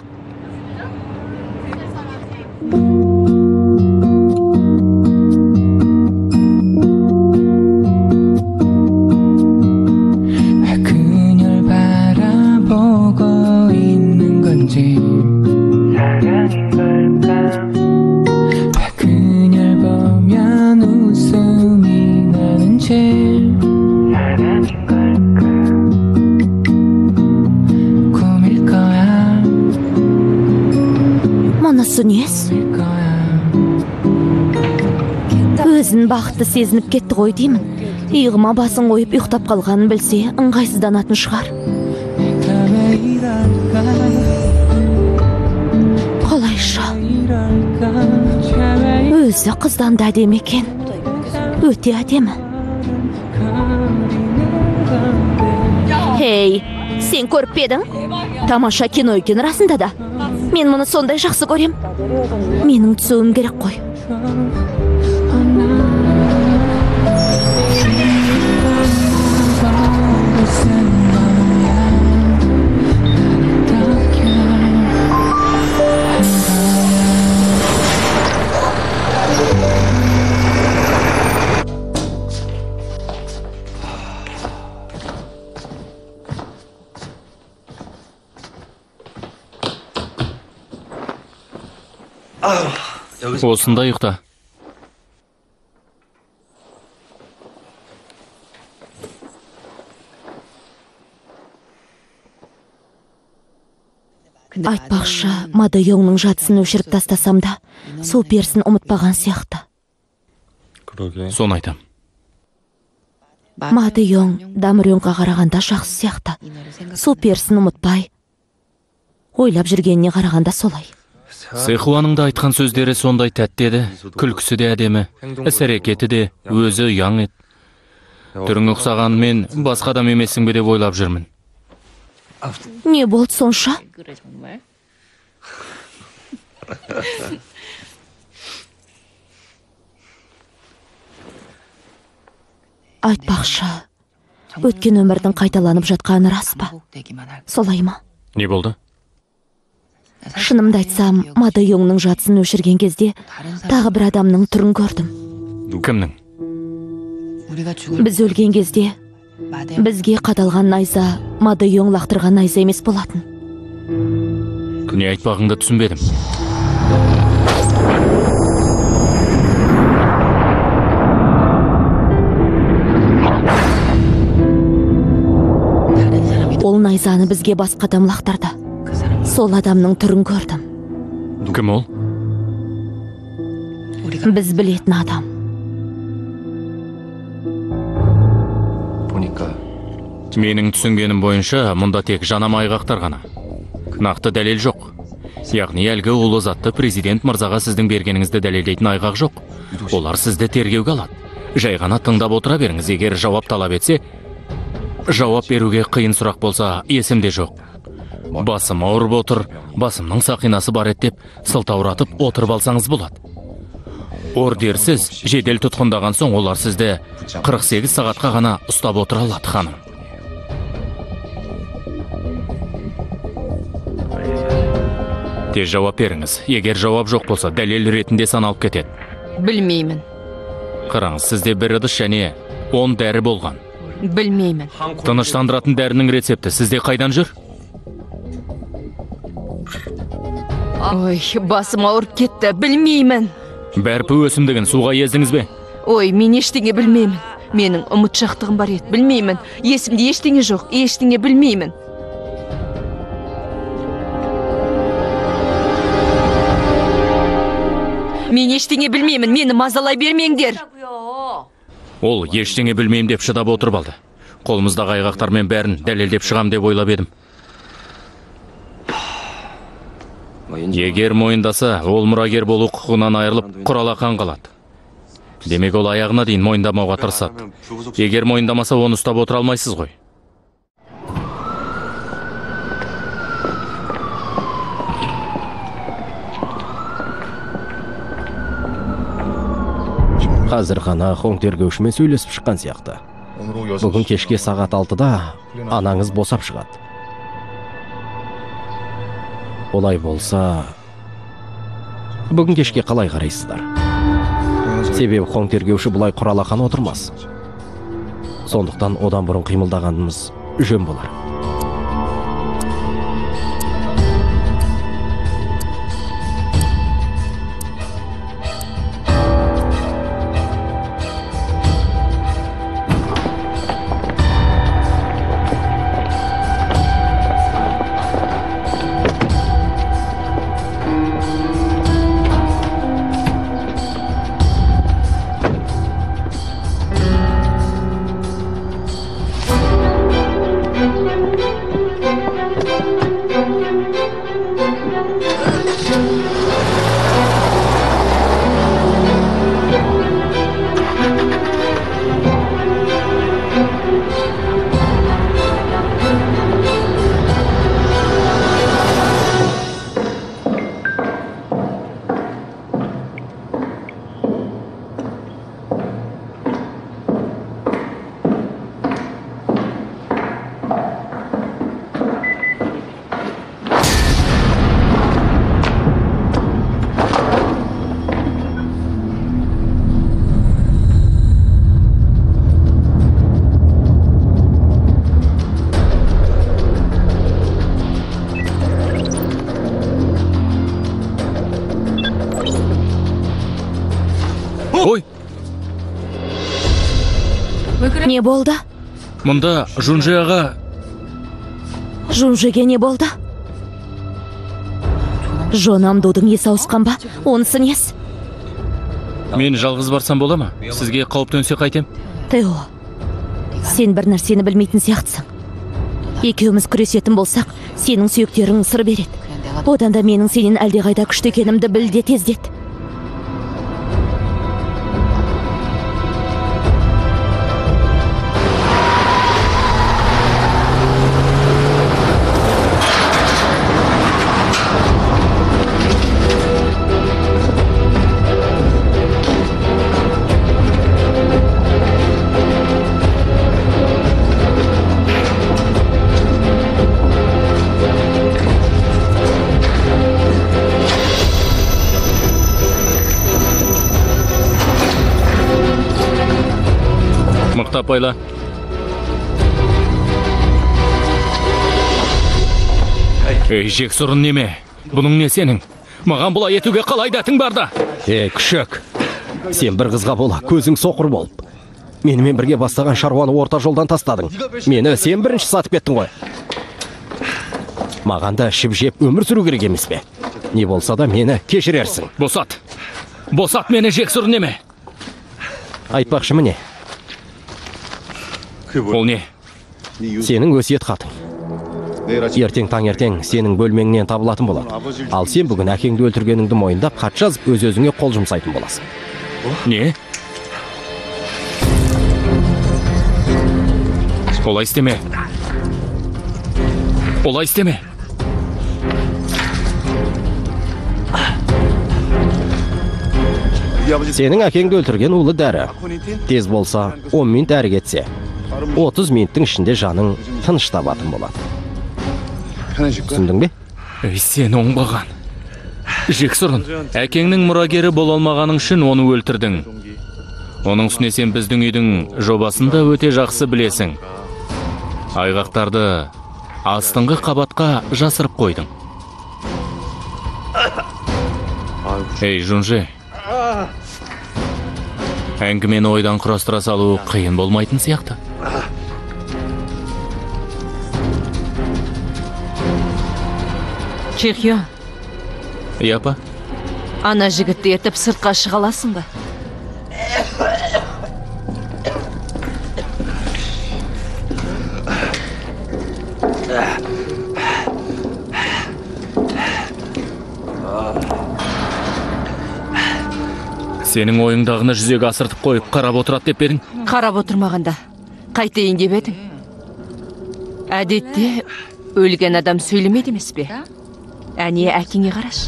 Мұнысы несі? Өзін бақытты сезініп кетті ғой деймін. Иығыма басын қойып ұйықтап қалғанын білсе, ыңғайсызданатын шығар. Қалайша? Өзі қыздан да әдемі екен. Өте әдемі. Ей, сен көріп пе едің? Тамаша кино екен расында да. Мен мұны сондай жақсы көрем. Менің түсуім керек қой. Осында ұйықта. Айтпақшы, Мадайоңның жатысын өшіріп тастасам да, су перісін ұмытпаған сияқты. Соны айтам. Мадайоң Дамрёнға қарағанда жақсы сияқты. Су перісін ұмытпай, ойлап жүргеніне қарағанда солай. Сэхуаның да айтқан сөздері сондай тәтті еді, күлкісі де әдемі, іс-әрекеті де өзі ұяң еді. Түрің ұқсаған мен басқа адам емессің бе деп ойлап жүрмін. Не болды сонша? Айтпақшы, өткен өмірдің қайталанып жатқаны рас па? Солай ма? Не болды? Шынымды айтсам, Мадайоңның жатысын өшірген кезде тағы бір адамның түрін көрдім. Кімнің? Біз өлген кезде бізге қадалған найза Мадайоң лақтырған найза емес болатын. Не айтпағыңды түсінбедім. Ол найзаны бізге басқа адам лақтырды. Сол адамның түрін көрдім. Кім ол? Біз білетін адам. Менің түсінгенім бойынша, мұнда тек жанама айғақтар ғана. Нақты дәлел жоқ. Яғни әлгі улы затты президент мырзаға сіздің бергеніңізді дәлелдейтін айғақ жоқ. Олар сізді тергеуге алады. Жай ғана тыңдап отыра беріңіз. Егер жауап талап етсе, жауап беруге қиын сұрақ болса, есімде жоқ. Басым ауырып отыр, басымның сақинасы бар еді деп сылтауратып отырып алсаңыз болады. Ордерсіз жедел тұтқындаған соң олар сізді 48 сағатқа ғана ұстап отыра алады, ханым. Тез жауап беріңіз. Егер жауап жоқ болса, дәлел ретінде саналып кетеді. Білмеймін. Қараңыз, сізде бір ыдыс және 10 дәрі болған. Білмеймін. Тыныштандыратын дәрінің рецепті сізде қайдан жүр? Ой, басым ауырып кетті, білмеймін. Бәрпі өсімдігін суға ездіңіз бе? Ой, мен ештеңе білмеймін. Менің ұмытшақтығым бар еді, білмеймін. Есімде ештеңе жоқ, ештеңе білмеймін. Мен ештеңе білмеймін, мені мазалай бермеңдер. Ол ештеңе білмеймін деп шыдап отырып алды. Қолымыздағы айғақтармен бәрін дәлелдеп шығам деп ойлап едім. Егер мойындаса, ол мұрагер болу құқығынан айырылып, құралақан қалады. Демек, ол аяғына дейін мойындамауға тырысады. Егер мойындамаса, оны ұстап отыра алмайсыз ғой. Қазір ғана Хоң тергеушімен сөйлесіп шыққан сияқты. Бүгін кешке сағат 6-да анаңыз босап шығады. Олай болса, бүгін кешке қалай қарайсыздар? Себебі Хоң тергеуші бұлай құралақан отырмас. Сондықтан одан бұрын қимылдағанымыз жөн болар. Ой! Не болды? Мұнда Жунжи аға... Жунжиге не болды? Жон Амдудың есі ауысқан ба? Онысы несі? Мен жалғыз барсам бола ма? Сізге қауіп төнсе қайтем? Тео, сен бір нәрсені білмейтін сияқтысың. Екеуміз күресетін болсақ, сенің сүйектерің сыр береді. Одан да менің сенен әлдеқайда күшті екенімді біл де тездет. Байла. Ей, жексұрын неме? Бұның не сенің? Маған бұлай етуге қалай дәтің барды? Ей, күшік, сен бір қызға бола, көзің соқыр болып. Менімен бірге бастаған шаруаны орта жолдан тастадың. Мені сен бірінші сатып кеттің ғой. Маған да ішіп жеп өмір сүру керек емес пе? Не болса да мені кешірерсің. Босат. Босат мені, жексұрын неме? Айтпақшы міне. Ол не? Сенің өсиет хатың. Ертең таңертең сенің бөлмеңнен табылатын болады. Ал сен бүгін әкеңді өлтіргеніңді мойындап, хат жазып, өз-өзіңе қол жұмсайтын боласың. Не? Олай істеме. Олай істеме. Сенің әкеңді өлтірген улы дәрі. Тез болса, 10 минут әрі кетсе, 30 минуттың ішінде жаның тыныш табатын болады. Түсіндің бе? Ей, сен оңбаған. Жексұрын, әкеңнің мұрагері бола алмағаның үшін оны өлтірдің. Оның үстіне сен біздің үйдің жобасын да өте жақсы білесің. Айғақтарды астыңғы қабатқа жасырып қойдың. Ей, Жунжи. Әңгімені ойдан құрастыра салу қиын болмайтын сияқты. Чехио. Иә, апа. Ана жігітті ертіп сыртқа шыға аласың ба? Сенің ойыңдағыны жүзеге асыртып қойып қарап отырады деп едің? Қарап отырмағанда қайтейін деп едің? Әдетте өлген адам сөйлемейді емес пе? Әне әкеңе қараш.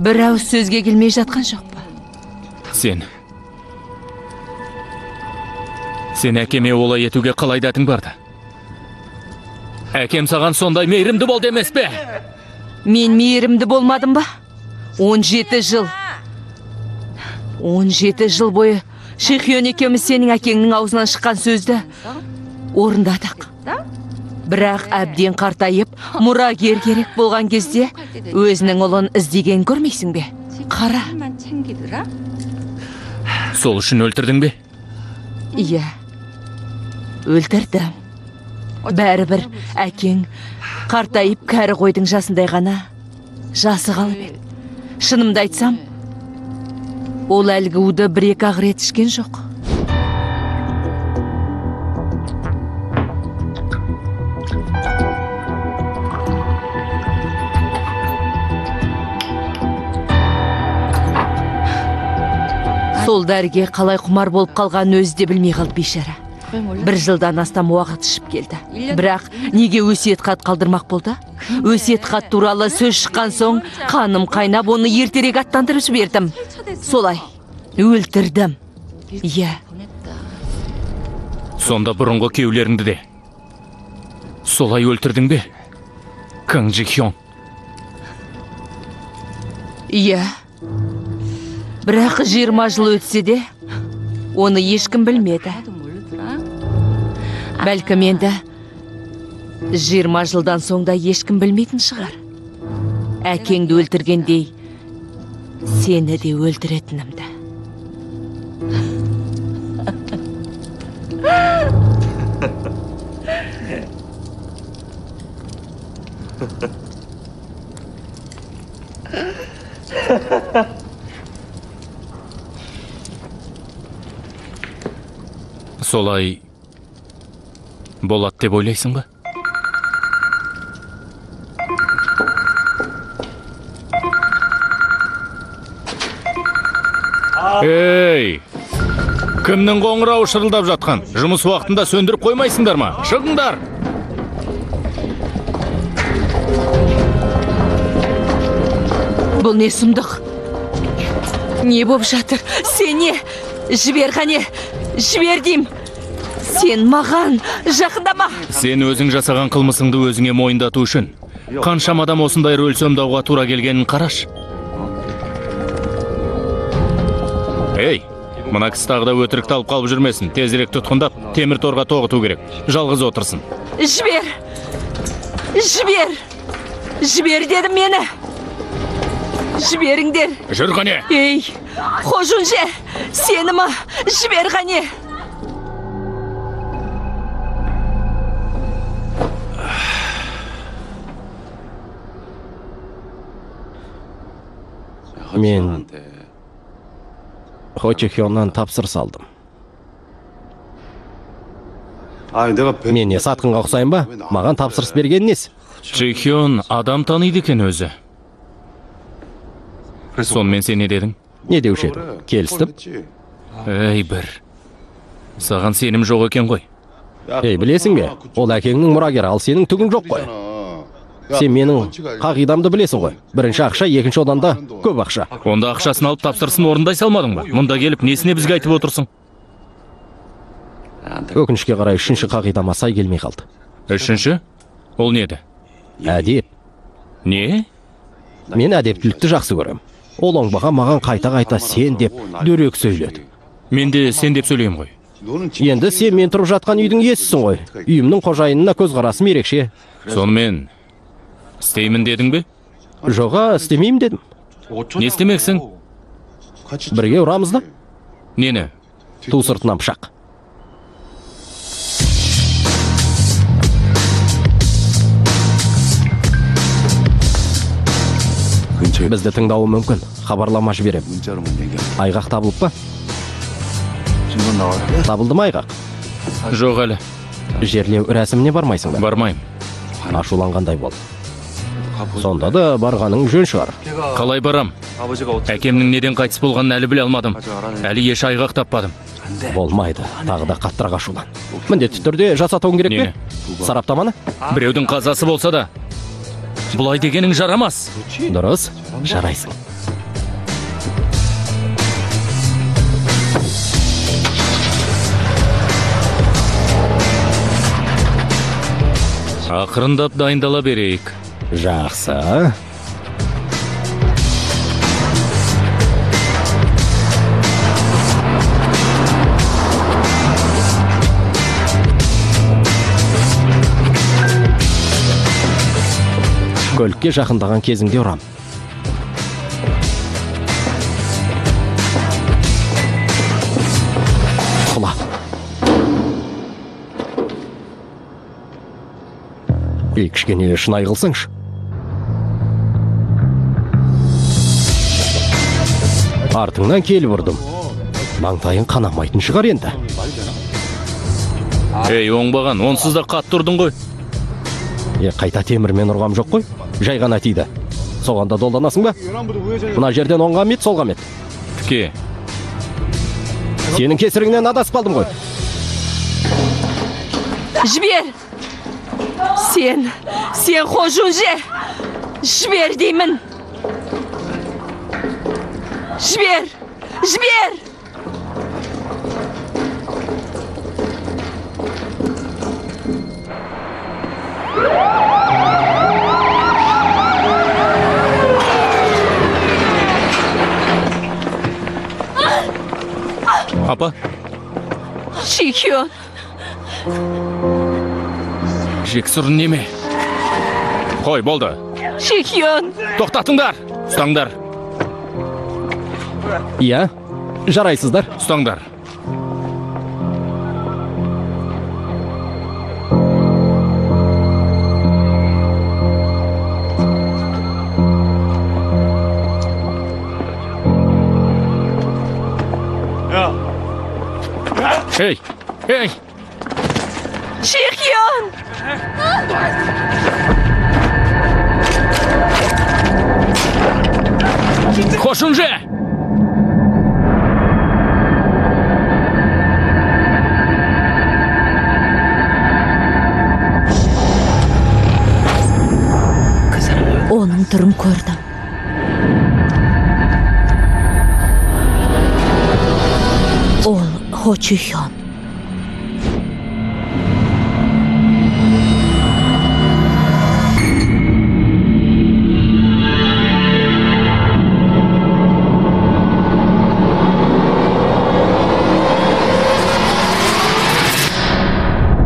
Бір ауыз сөзге келмей жатқан жоқ па? Сен әкеме олай етуге қалай дәтің барды? Әкем саған сондай мейірімді болды емес пе? Мен мейірімді болмадым ба? 17 жыл. 17 жыл бойы Шихион екеуміз сенің әкеңнің аузынан шыққан сөзді орындадық. Бірақ әбден қартайып, мұрагер керек болған кезде өзінің ұлын іздеген көрмейсің бе? Қара. Сол үшін өлтірдің бе? Иә, өлтірдім. Бәрібір әкең қартайып кәрі қойдың жасындай ғана жасы қалып еді. Шынымды айтсам, ол әлгі уды бір-екі-ақ рет ішкен жоқ. Сол дәріге қалай құмар болып қалғанын өзі де білмей қалды бейшара. Бір жылдан астам уақыт ішіп келді. Бірақ неге өсиет хат қалдырмақ болды? Өсиет хат туралы сөз шыққан соң қаным қайнап, оны ертерек аттандырып жібердім. Солай өлтірдім. Иә. Сонда бұрынғы күйеулеріңді де солай өлтірдің бе, Кang Джи-хён? Иә. Бірақ 20 жыл өтсе де, оны ешкім білмеді. Бәлкім енді 20 жылдан соң да ешкім білмейтін шығар. Әкеңді өлтіргендей, сені де өлтіретінімді. Солай болады деп ойлайсың ба? Ей! Кімнің қоңырауы шырылдап жатқан? Жұмыс уақытында сөндіріп қоймайсыңдар ма? Шығыңдар! Бұл не сұмдық? Не боп жатыр? Сен не? Жібер қане! Жібер деймін! Сен маған жақындама! Сен өзің жасаған қылмысыңды өзіңе мойындату үшін қаншама адам осындай рөл сомдауға тура келгенін қараш. Ей, мына кісі тағы да өтірікті алып қалып жүрмесін. Тезірек тұтқындап, темір торға тоғыту керек. Жалғыз отырсын. Жібер! Жібер! Жібер дедім мені! Жіберіңдер! Жүр қане! Ей, Хожунже, сені ма? Жібер қане! Мен Хо Чжи-хённан тапсырыс алдым. Мен не сатқынға ұқсайын ба? Маған тапсырыс берген несі? Чжи-хён адам таниды екен өзі. Сонымен сен не дедің? Не деуші едім? Келістім. Ей бір, саған сенім жоқ екен ғой. Ей, білесің бе? Ол әкеңнің мұрагері, ал сенің түгің жоқ қой. Сен менің қағидамды білесің ғой. Бірінші ақша, екінші одан да көп ақша. Онда ақшасын алып тапсырысын орындай салмадың ба? Мұнда келіп несіне бізге айтып отырсың? Өкінішке қарай үшінші қағидама сай келмей қалды. Үшінші? Ол не еді? Әдеп. Не? Мен әдептілікті жақсы көрем. Ол оңбаған маған қайта-қайта сен деп дөрекі сөйледі. Мен де сен деп сөйлеймін ғой. Енді сен мен тұрып жатқан үйдің иесісің ғой. Үйімнің қожайынына көзқарасым ерекше. Сонымен істеймін дедің бе? Жоға, істемеймін дедім. Не істемексің? Бірге ұрамыз да. Нені? Ту сыртынан пышақ. Бізді тыңдауы мүмкін. Хабарлама жіберем. Айғақ табылып па? Табылды ма айғақ? Жоқ әлі. Жерлеу рәсіміне бармайсың ба? Бармаймын. Ашуланғандай болды. Сонда да барғаның жөн шығар. Қалай барам? Әкемнің неден қайтыс болғанын әлі біле алмадым. Әлі еш айғақ таппадым. Болмайды. Тағы да қаттырақ ашулан. Міндетті түрде жасатуың керек пе? Сараптаманы? Біреудің қазасы болса да, бұлай дегенің жарамас. Дұрыс, жарайсың. Ақырындап дайындала берейік. Жақсы. Көлікке жақындаған кезіңде ұрам. Құла. Ей, кішкене шынайы қылсаңшы. Артыңнан келіп ұрдым. Маңдайың қанамайтын шығар енді. Ей, оңбаған, онсыз да қатты ұрдың ғой. Қайта темірмен ұрғам жоқ қой. Жай ғана тиді. Соған да долданасың ба? Мына жерден оңға мет, солға мет. Тіке. Сенің кесіріңнен адасып қалдым ғой. Жібер! Сен, сен Хо Жунже! Жібер деймін! Жібер! Жібер! Апа? Чжи-хён. Жексұрын неме? Қой, болды. Чжи-хён. Тоқтатыңдар. Ұстаңдар. Иә, жарайсыздар. Ұстаңдар. Эй! Эй! Чихён! Хошунже! Оның түрін көрдім. Ол Хо Чихён.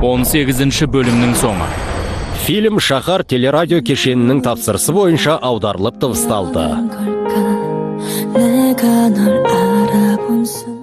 Он сегізінші бөлімнің соңы. Фильм Шаһар телерадио кешенінің тапсырысы бойынша аударылып дыбысталды. 내가 널 알아본 순간